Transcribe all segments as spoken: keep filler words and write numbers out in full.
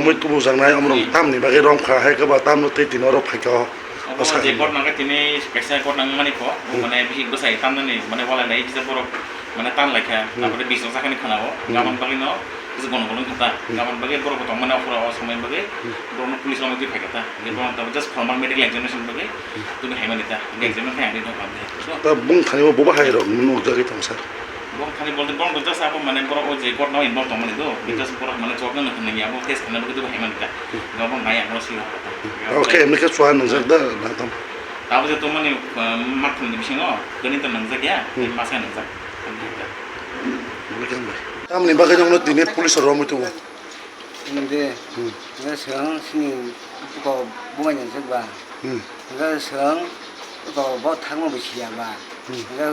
Mui tubu jangnai omrok Hmm. tamni bagwi romkha, hai khe ba tamno tei tini oro phaikha o. Obo Asa. Je court nangkhe tini kaisa court nangmani kho, Hmm. mane bisi bwsai tamnani mane walai lai kisa borok mane tan laikha, Hmm. tamore bisno sakani khana o, Hmm. gabon bagwi no kisa gono gono khata, Hmm. gabon bagwi borok tongmani ophoro o somoi bagwi Hmm. borokno police romwi twi phaikha ta, Hmm. borok tamo just formal medical examination bagwi Hmm. tumi haimani ta, Hmm. examine khai ang twi thok pande. So, Ta bung thani o buba hai rok nung jagwi tong sir. Borok thani bolte borok just abo mane borok o je court no involve tongmani do, Hmm. just borok mane chok nang nang ya, abo case khana bagwi twi haimani ta, Hmm. gabon nai ang si. Okay, emni khe chua nang jak da, na tam. Abo je tongmani, ah, mak thumni bisingo, kani ta nang jak ya, Hmm. masa nang jak. Tamni bagwi nokno tini police romwi tubu. Hindi. Hmm. Nga swng sini ko bukan yang ba. Hmm. Nga swng ko bo thangma bisi ya ba. Hmm. Nga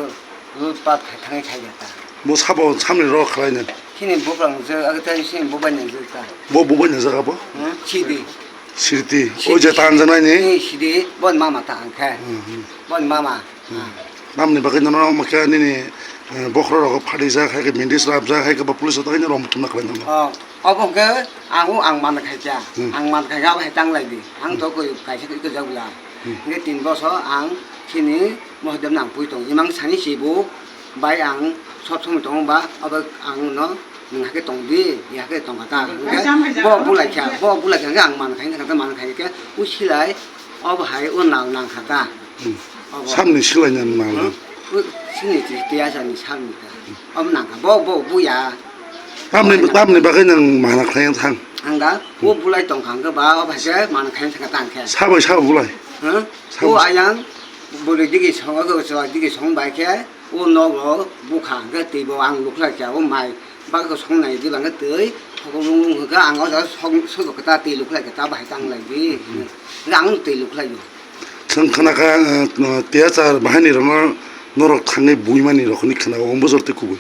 lut pat khai thangwi khai ya ta. Bo sabo samni ro khlai nang. Sini bukan je aga ta sini bukan yang je ta. Bo bukan yang jaga bo? Hmm? Sidi. Sirti. Sidi. O je tan janai ni? Ni sidi bon mama ta angkhe. Hmm, hmm. Bon mama. Hmm. Tamni bagwi nono omo khe nini, eh, bokhorok rok phatijak, hai khe bandage rabjak, hai khe ba police o tangwi no romthumna khlai nang. Oh, obo hwnkhe ang o ang man khaikha. Hmm. Ang man khaikha, abo hai tanglai di. Ang Hmm. to koi kaisa koi kajak bwla. Hmm. Hwnkhe tin bosor ang chini Mahadev nang pui tong. Imang sani si bo bai ang sob somoi tongo ba, abo ang no nwng hakhe tong di, ya hakhe tong kha ta. Hwnkhe bo bulai kha, bo bulai kha hwnkhe ang man khai kha, man khai khe o silai obo hai o nal nang kha ta. Hmm. Obo. Samni silaina nang. Hmm? O sini ti, ti asani samni ta. Obo nang kha. Bo, bo, bo ya. Tamni, tamni bagwi nang mana khlai thang. Ang da, o bulai tong kha hwnkhe ba, o bhai se mana khlai thang kha tang khe. Sabai sabo bulai. Hmm? Sabo. O ayang, bwrwi digi song, o chwla digi song bai khe, o nogo bukha hwnkhe twi bo ang lukhlai kha, o mai. Bagwi song nai di bangkhe twi, thokol rung rung hwnkhe ang o jaga song, song kwta twi lukhlai khe ta bahai tang lai di. Hwnkhe ang twi lukhlai o. Chwng khna kha, eh, tiyachar bahaini rokno norok thangwi buimani rokni khna o bujor twi kubui.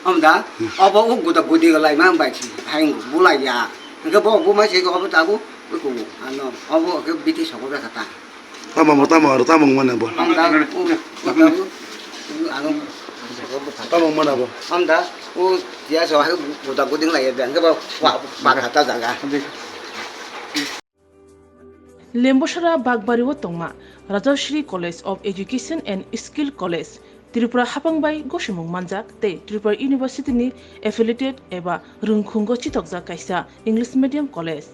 Omo da, Hmm. obo o guda gudi lai ma bai si, hai bulai ya. Hwnkhe bo buma se obo tabu, o kubu, ano, obo khe biti sogo kha ta. Tamo mo, tamo aro, tamo wngmani abo. Amda, o, o, ano, Tamo wngmani abo. Amda, o, ya so, hai, buda buding lai, beng ke ba, ba, ba, kata jaga. Lembosara Bagbari o tongma Rajashri College of Education and Skill College, Tripura hapang bai gosimung manjak tei Tripura University ni affiliated eba rwngkhungo chithokjak kaisa English medium college.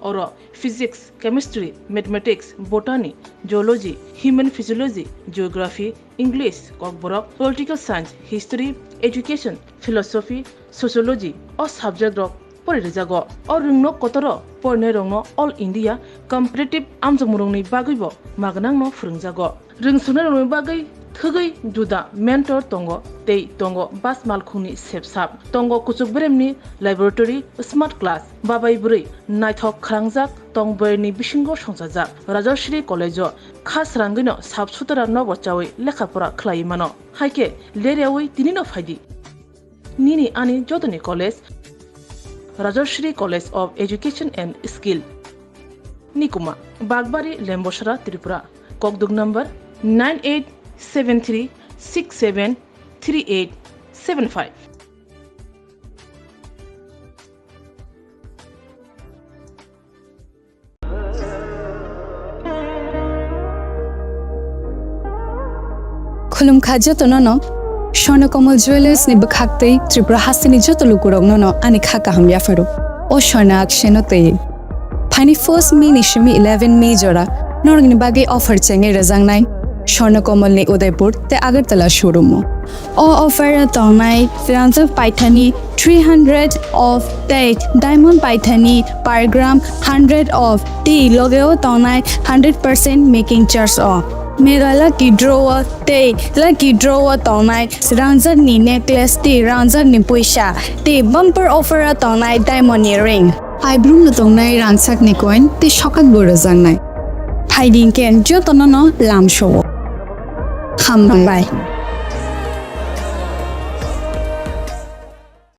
Oro Physics, Chemistry, Mathematics, Botany, Geology, Human Physiology, Geography, English, Kokborok, Political Science, History, Education, Philosophy, Sociology o subject rok pori rijago. O rwngno kotoro porinai rokno All India Competitive amjokmung rokni bagwibo magnangno phwrwngjago. Rwngsunai rokni bagwi thwgwi juda mentor tongo tei tongo bas malkhungni sepsap, tongo kuchuk beremni laboratory, smart class, babai bwrwi naithok khwrangjak tong bwrwini bisingo songchajak Rajashri College o kha srangwino sap sutara nobo chawi lekha pora khlaiwi mano. Haikhe leryawi tinino phaidi. Nini ani jotoni college, Rajashri College of Education and Skill, Nikuma, Bagbari, Lembosara, Tripura. Kokduk number nine eight seven three six seven three eight seven five. Khulumkha jotono no, Swarna Kamal Jewellers ni bwkhak tei Tripura hasteni joto lukurokno no ani kha kaham yapharo. O Swarna akseno tei. Phaini first May ni simi eleven May jora norokni bagwi offer chengwi rwjaknai Swarna Kamal ni Udaipur tei Agartala showroom o. O offer o tongnai rangjak paithani three hundred off tei diamond paithani per gram hundred off tei loge o tongnai hundred percent making charge o. Mega lucky draw o tei lucky draw o tongnai rangjak ni necklace tei rangjak ni puisa tei bumper offer o tongnai diamond ni ring. Aibrum no tongnai rangchak ni coin tei sokat bo rwjaknai. Phaidi hwnkhe jotono no lamsao. Hambai.